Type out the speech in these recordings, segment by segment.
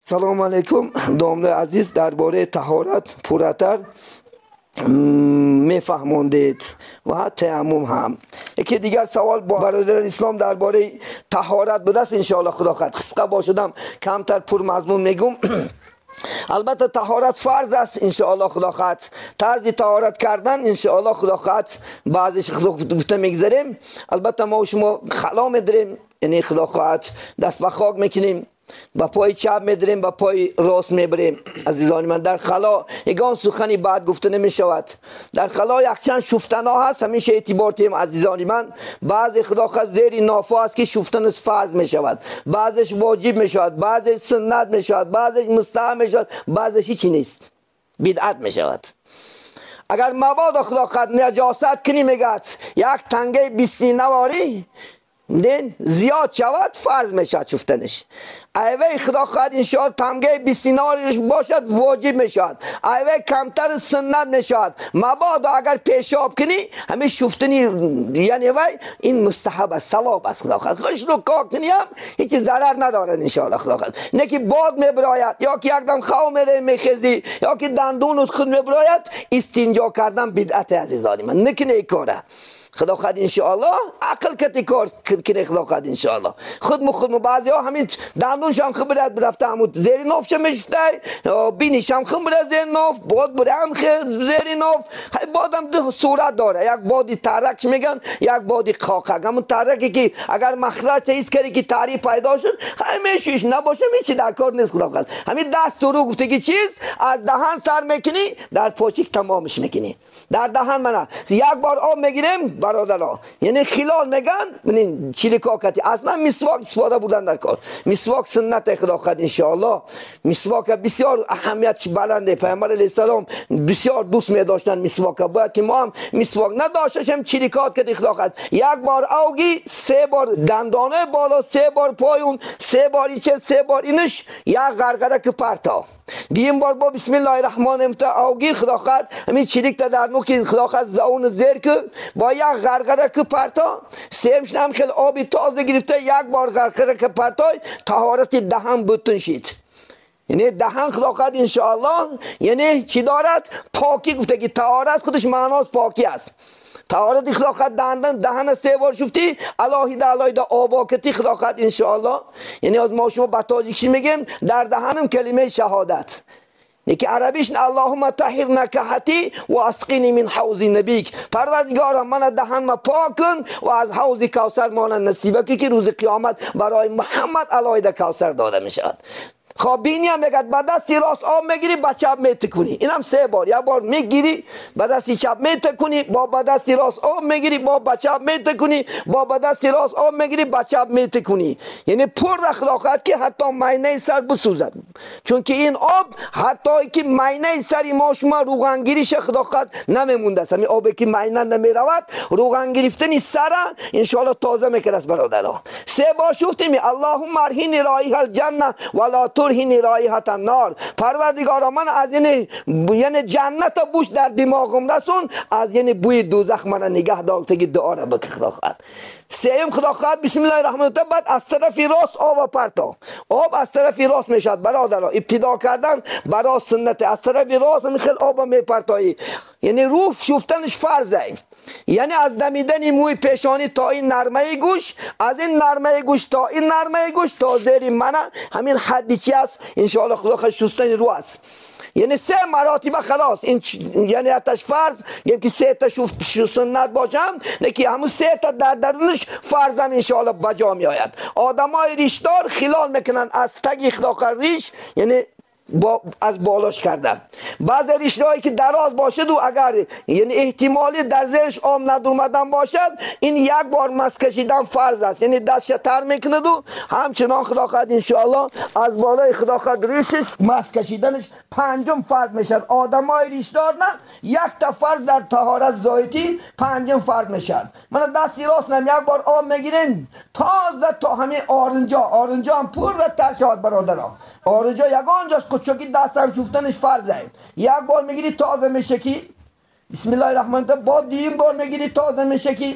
Салом алейкум, домлаи азиз, дар бораи таҳорат пурратар мефаҳмондед ва таяммум ҳам. Яке дигар савол бо бародари ислом дар бораи таҳорат будааст, иншоалло худо хоҳад. Қисқа бошадам, камтар пурмазмун мегум. Албатта таҳорат фарз аст, иншоалло худо хоҳад. Тарзи таҳорат кардан, иншоалло худо хоҳад, баъзеш гуфта мегзарем. Албатта мо шумо хало медарем, яъне худо хоҳад даст ба хок мекунем, ба пои чап медарем, ба пои рост мебарем. Азизони ман, дар хало ягон сухани бад гуфта намешавад. Дар хало якчанд шуфтанҳо ҳаст, ҳамеша эътибор диҳем, азизони ман. Баъзе худо хоҳад зери нофо аст ки шуфтанаш фарз мешавад, баъзеш воҷиб мешавад, баъзеш суннат мешавад, баъзеш мустаҳаб мешавад, баъзеш ҳичи нест, бидъат мешавад. Агар мабодо худо хоҳад наҷосат кунӣ, мегӯяд як тангаи бистинавори дин зиёд шавад, фарз мешавад шуфтанаш. Айваи худо хоҳад иншоалло тамгаи бистинориш бошад, воҷиб мешавад. Айваи камтар суннат мешавад. Мабодо агар пешоб кунӣ, ҳамин шуфтани яъне вай ин мустаҳаб аст, савоб аст. Худо хоҳад хушну кок кунӣ ҳам ҳеҷ зарар надорад, иншоалло худо хоҳад. Не ки бод мебирояд, ё ки якдам хав меравӣ мехезӣ, ё ки дандунут худ мебирояд, истинҷо кардан бидъате, азизони ман. Накунӣ ин кора. Худо хоҳад иншоалло ақл кати кор кунӣ, худо хоҳад иншоалло. Худму худму баъзеҳо ҳамин дандуншам хун бирад, рафта ҳамун зери нофша мешуфтай, бинишам хун бирад зери ноф, бод бирам зери ноф. Бодам ду сурат дора, як боди тарак чӣ мегӯянд, як боди қоқак. Ҳамун тараке ки агар махраҷ ҳис кардӣ ки таъриф пайдо шуд, хай мешӯиш, набошам ҳечи дар кор нест, худо хоҳад. Ҳамин дасту рӯ гуфтаги чиз аз даҳан сар мекунӣ, дар почик тамомиш мекунӣ. Дар даҳан мана як бор об мегирем, бародаро, яъне хилол меган, чиликокати аслан мисвок истифода бурдан дар кор. Мисвок суннат худо хоҳад иншоалло. Мисвок бисёр аҳамиятш баланде. Пайғамбар алайҳиссалом бисёр дӯст медоштанд мисвока. Бояд ки мо ҳам мисвок надошташем, чиликот кати худо хоҳад. Як бор авги, се бор дандонаи боло, се бор поюн, се бор иче, се бор иниш, як ғарғара ки парто. Дим бор бо бисмиллаҳи раҳмони раҳим та авги худо хоҳад, ҳамин чиликта дар нуки худо хоҳад заун зер ки бо як ғарғара ки парто, семшнам хел оби тоза гирифта як бор ғарғара ки партой, таҳорати даҳан бутун шид. Яъне даҳан худо хоҳад иншоалло, яъне чӣ дорад? Покӣ гуфта ки таҳорат худаш маънос покӣ аст. Таҳорати худо хоҳад дандан даҳана се бор шуфтӣ, алоҳида алоҳида обокати худо хоҳад иншоалло. Яъне аз мо шумо ба тоҷикӣ мегӯем дар даҳанам калимаи шаҳодат. Неки арабиш Аллоҳумма таҳир накаҳати ва асқини мин ҳавзи набик. Парвардигоро, мана даҳанма пок кун ва аз ҳавзи Кавсар мона насиба кун ки рӯзи қиёмат барои Муҳаммад алоҳида Кавсар дода мешавад. Хоб бинӣ ҳам мегӯяд ба дасти рост об мегирӣ, ба чап метикунӣ. Инам се бор. Як бор мегирӣ, ба дасти чап метикунӣ, бо ба дасти рост об мегирӣ, бо ба чап метикунӣ, бо ба дасти рост об мегирӣ, ба чап метикунӣ. Яъне пурра худо хоҳад ки ҳатто майнаи сар бисӯзад. Чунки ин об ҳатто ки майнаи сари мо шумо рӯғангириша худо хоҳад намемондааст. Ҳамин обе ки майна намеравад, рӯған гирифтани сара иншоалло тоза мекард, бародаро. Се бор шуфтем, Аллоҳумма арҳини роиҳал ҷанна ва ла турҳини роиҳата нор. Парвардигоро, ман аз яъне ҷанната бӯш дар димоғам расон, аз яъне бӯи дӯзах мана нигаҳ дор, таги дуоро бикун худо хоҳад. Сеюм худо хоҳад бисмиллаҳи раҳмони раҳим, баъд аз тарафи рост об парто. Об аз тарафи рост мешавад, бародаро. Ибтидо кардан барои суннат, аз тарафи рост ҳамин хел об мепартоӣ. Яъне рӯҳ шуфтанаш фарз аст. Яъне аз дамидани мӯи пешонӣ то ин нармаи гӯш, аз ин нармаи гӯш то ин нармаи гӯш то зери мана ҳамин ҳадди чи аст, иншоалло худо хоҳад шустани рӯ аст. Яъне се маротиба халос. Ин яъне аташ фарз, гем ки се та суннат бошам, не ки ҳамун се та дар дарунаш фарзам иншоалло ба ҷо меояд. Одамои риштдор хилол мекунанд аз таги худо хоҳад риш, яъне аз болош карда. Баъзе риштаҳое ки дароз бошаду агар яъне эҳтимоли дар зериш об надурмадан бошад, ин як бор мас кашидан фарз аст. Яъне дастша тар мекунаду ҳамчунон худо хоҳад иншоалло аз болои худо хоҳад ришаш мас кашиданаш панҷум фарз мешавад. Одамои риштдор на якта фарз дар таҳорат зоитӣ панҷум фарз мешавад. Мана дасти рост нам як бор об мегирем тоза то ҳамин оринҷо, оринҷо ҳам пурра тар шавад, бародаро. Оринҷо ягон ҷош чунки дастам шуфтанаш фарз аст. Як бор мегирӣ тоза мешакӣ, бисмиллаҳи раҳмони раҳим, бо дуюм бор мегирӣ тоза мешакӣ,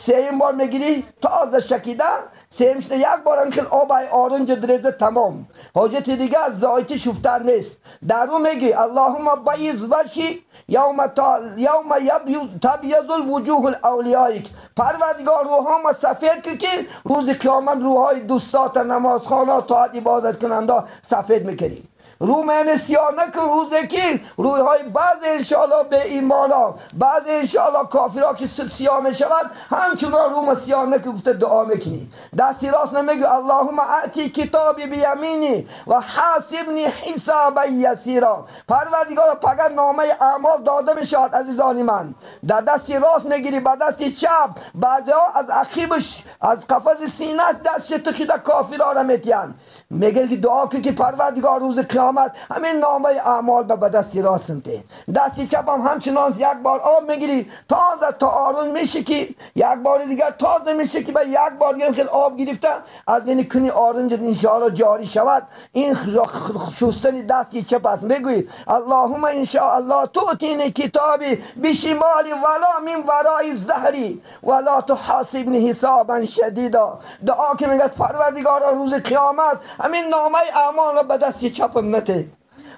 сеюм бор мегирӣ тоза шакида, سیم شده یک بارم خیلی آب ای آرنج دریزه تمام حاجت دیگه از زایتی شفتن نیست درو میگی اللهم بیض وجهی یوم تبیض الوجوه الاولیایک پروردگار روحام سفید که روز قیامت روحای دوستات نمازخانه طاعت عبادت کننده سفید میکنی رو من سیاه نکن روزه که روی های بعض انشاءالله به ایمانا بعض انشاءالله کافرها که سیاه میشود همچنان رو سیاه نکن گفته دعا میکنی دستی راست نمیگی اللهم اعطی کتابی بیمینی و حاسبنی حسابا یسیرا پروردگار پگه نامه اعمال داده میشود عزیزان من در دستی راست میگیری به دستی چپ بعضی ها از عقیبش از قفس سینه دستش تخیده کافرها را میتین میگه که دعا که پروردگار روز قیامت همین نامه اعمال به دستی راست دستی چپ هم همچنان یک بار آب میگیری تازه تا آرون میشه که یک بار دیگر تازه میشه که به یک بار دیگر خیلی آب گرفته از این کنی آرنج انشاءالله جاری شود این شستن دستی چپ است میگویی اللهم انشاءالله تعطینی کتابی بشمالی ولا من ورای ظهری ولا تحاسبنی حسابا شدیدا دعا که میگه پروردگارا روز قیامت همین نامه اعمال را به دستی چپم نته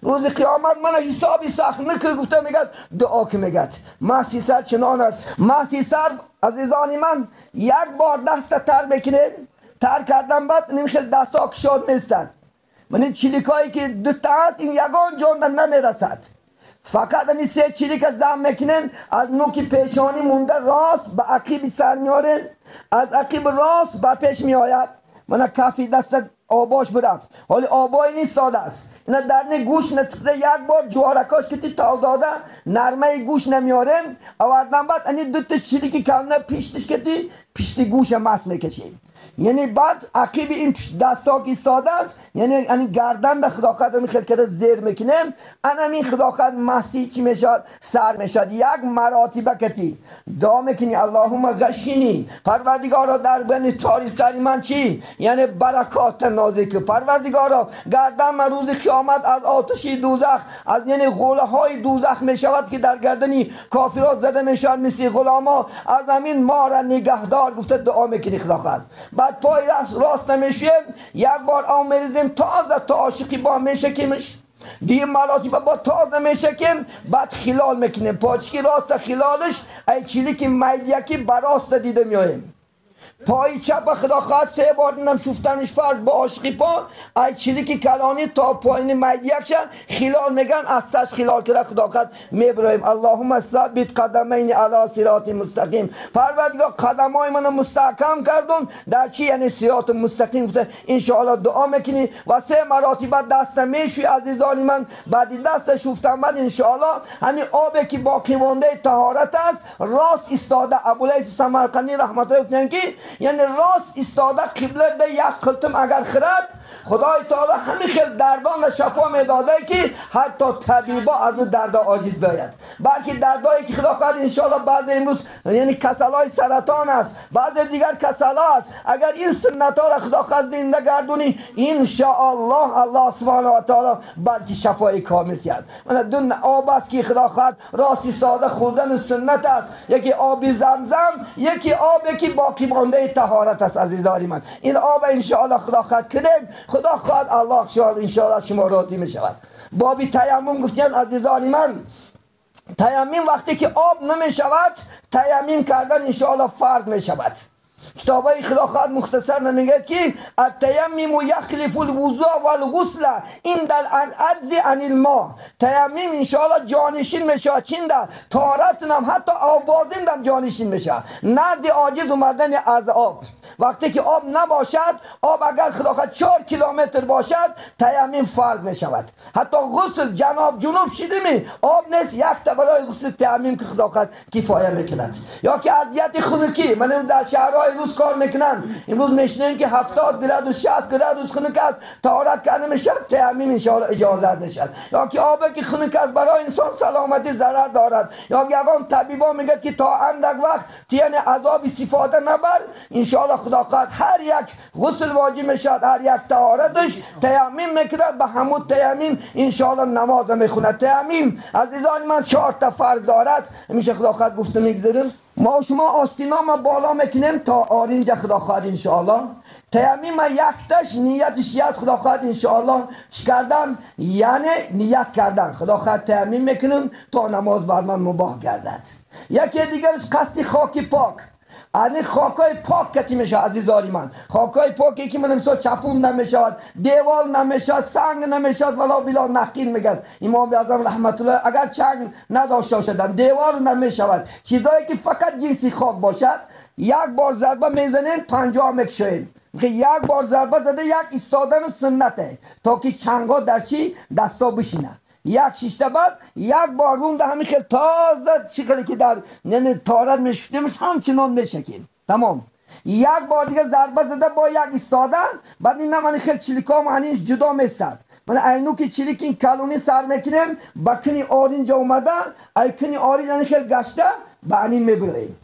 روز قیامت من حسابی سخت نکر گفته میگه دعا که میگه مسی سر چنان است مسی سر عزیزان من یک بار دست تر میکنه تر کردن بعد نمیخیل دست ها کشاد نیستن من این چلیکایی که دو تا هست این یگان جان نمیرسد فقط این سه چلیک زم میکنن از نوک پیشانی مونده راست به عقیب سر میارن از عقیب راست به پیش میآید من کفی دست آباش برفت حالی آبای نیست داده است اینا در گوش نتخده یک بار جوارکاش کتی تاو داده نرمه گوش نمیاریم آوردن بعد اینی دو تا چلیک کلمه پیشتش کتی پشت گوش مس میکشیم یعنی بعد عقیب این دستا که ایستاده است یعنی گردن به خداقت خیلی کرده زیر میکنیم انا این خداقت مسیح چی میشد سر میشد یک مراتبه کتی دعا میکنی اللهم غشینی پروردگارا در بین تاری سری من چی یعنی برکات نازل که پروردگارا گردن من روز قیامت از آتش دوزخ از یعنی غوله های دوزخ میشود که در گردنی کافرها زده میشود مثل غلاما از همین ما را نگهدار گفته دعا میکنی خداقت بعد پای راست نمیشیم یک بار آب میریزیم تازه تا عاشقی با میشکیمش دیگه مراتب با تازه میشکیم بعد خلال میکنیم پاچکی راست خلالش ای چیلی که میدیکی براست دیده میاییم پای چپ خدا خواهد سه بار دیدم شفتنش فرض با عاشقی پا ای چلیک کلانی تا پایین میدیک خلال میگن از تش خلال کرده خدا خواهد میبرایم اللهم ثبت قدمین علی صراط مستقیم پروردگار قدمای منو مستحکم کردون در چی یعنی صراط مستقیم گفته انشاءالله دعا میکنی و سه مراتب دست میشوی عزیزان من بعد دست شفتن بعد انشاءالله همین آبی که باقی مانده طهارت است راست ایستاده ابولیث سمرقندی رحمت الله که یعنی راست ایستاده قبله ده یک قلتم اگر خرد خدای تعالی همین خیلی دردان و شفا میداده که حتی طبیبا از اون درد عاجز بیاید بلکه دردایی که خدا خواهد انشاءالله بعض امروز یعنی کسلای سرطان است بعض دیگر کسلا است اگر این سنت ها را خدا خواهد زنده گردونی انشاءالله الله سبحانه و تعالی بلکه شفای کامل دهد. من دو آب است که خدا خواهد راست ایستاده خوردن سنت است یکی آب زمزم یکی آب که باقی مانده طهارت است عزیزان من این آب انشاءالله خدا خواهد کنیم خدا خواهد الله انشاءالله شما راضی می شود. بابی تیمم گفتیم عزیزان من تیمم وقتی که آب نمی شود تیمم کردن انشاءالله فرض می شود. کتابای خدا خواهد مختصر نمیگه که التیمم یخلف الوضوء والغسل عند العجز عن الماء تیمم انشاءالله جانشین میشه چین در طهارت هم حتی آب بازین جانشین میشه نزد عاجز اومدن از آب وقتی که آب نباشد آب اگر خدا خواهد 4 کیلومتر باشد تیمم فرض می شود حتی غسل جناب جنوب شده می آب نیست یک تا برای غسل تیمم که خدا خواهد کفایه میکند یا که اذیت خنکی من در شهرهای امروز کار میکنن امروز میشنیم که 70 گراد و 60 گراد خنک است طهارت کرده میشد تیمم ان شاء الله اجازت میشد یا که آب که خنک است برای انسان سلامتی ضرر دارد یا یگان طبیبا میگه که تا اندک وقت یعنی عذاب استفاده نبر ان شاء الله خدا خواهد هر یک غسل واجب میشد هر یک طهارتش تیمم میکند به همون تیمم ان شاء الله نماز میخوند. تیمم عزیزان من 4 تا فرض دارد میشه خدا خواهد گفته میگذاریم. ما شما آستینا بالا میکنیم تا آرنج خدا خواهد انشاءالله. تیمم یکتش نیتش از خدا خواهد انشاءالله چی کردن؟ یعنی نیت کردن خدا خواهد تیمم میکنم تا نماز بر من مباح گردد. یکی دیگرش قصد خاک پاک، یعنی خاکای پاک کتی میشه عزیزان من، خاکای پاکی که من مثلا چپون نمیشود، دیوال نمیشود، سنگ نمیشود، ولا بلا نخین میگه امام اعظم رحمت الله، اگر چنگ نداشته باشد دیوال نمیشود، چیزایی که فقط جنسی خاک باشد یک بار ضربه میزنین 50 میکشین، یک بار ضربه زده یک ایستادن و سنته تا که چنگا در چی دستا بشینه. یک شیشته بعد یک بار روم ده همین خیلی تازه چی که در یعنی تارت میشفتیمش همچنان میشکیم تمام. یک بار دیگه ضربه زده با یک ایستادن، بعد این من خیلی چلیکا معنیش جدا میستد. من اینو که چلیک این کلونی سر میکنیم با کنی آرنج اومده، ای کنی آرنج یعنی خیلی گشته با این میبریم.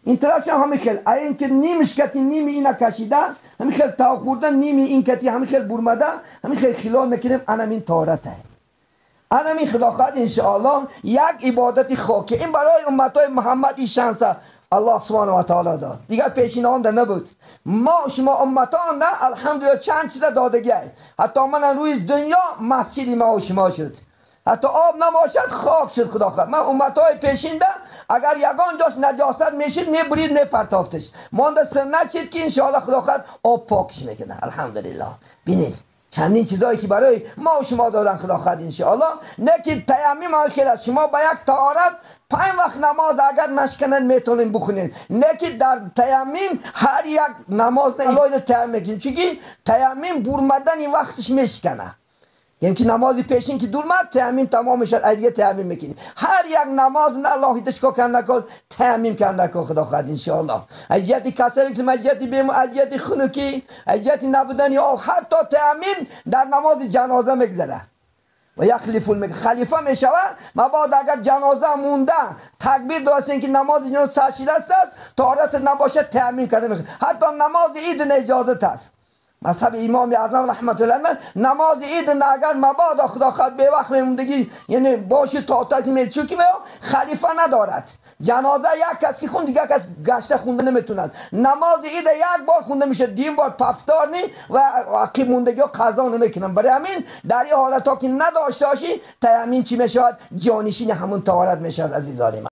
این طرفش هم همین خیلی این که نیمش کتی نیمی اینا کشیده، همین خیلی تا خوردن نیمی این کتی همین خیلی برمده، همین خیلی خلال میکنیم. انم این تارته. انا می خدا خواهد انشاءالله یک عبادت خاکی این برای امتای محمد این شانس الله سبحانه و تعالی داد، دیگر پیشین آن ده نبود. ما شما امتان ده الحمدلله چند چیز دادگی، حتی من روی دنیا مسجدی ما و شما شد، حتی آب نباشد خاک شد خدا خواهد. من امتای پیشین ده اگر یگان جاش نجاست میشید میبرید میپرتافتش، مانده سنت شد که انشاءالله خدا خواهد آب پاکش میکنه الحمدلله. بینید چندین چیزایی که برای ما و شما دادن خدا خواهد انشاءالله. نه که تیمم خیلی است، شما با یک طهارت 5 وقت نماز اگر نشکنن میتونین بخونین، نه که در تیمم هر یک نماز نه الهی تیمم میکنین، چون تیمم برمدن وقتش میشکنه، یعنی که نماز پیشین که دورمد تیمم تمام میشد، دیگه تیمم میکنی هر یک نماز نه الهی دشکا کنده کن تیمم کنده کن خدا خواهد انشاءالله. اجیت کسری که اجیت بیم، اجیت خنکی، اجیت نبودن آب، حتی تیمم در نماز جنازه میگذره و یخلیف میگه خلیفه میشود. مبادا اگر جنازه مونده تکبیر داشتین که نماز جنازه سرشیده است طهارت نباشه تیمم کرده میخواد، حتی نماز عید اجازه است. مذهب امام اعظم رحمت الله علیه نماز عید اگر مبادا خدا خواهد به وقت میموندگی یعنی باشه تا تک چون که خلیفه ندارد، جنازه یک کس که خون دیگه کس گشته خونده نمیتوند، نماز عید یک بار خونده میشه، دیم بار پفتار نی و عقب موندگی ها قضا نمیکنن. برای همین در این حالت ها که نداشته باشی تیمم چی میشود؟ جانشین همون طهارت میشود عزیزان من.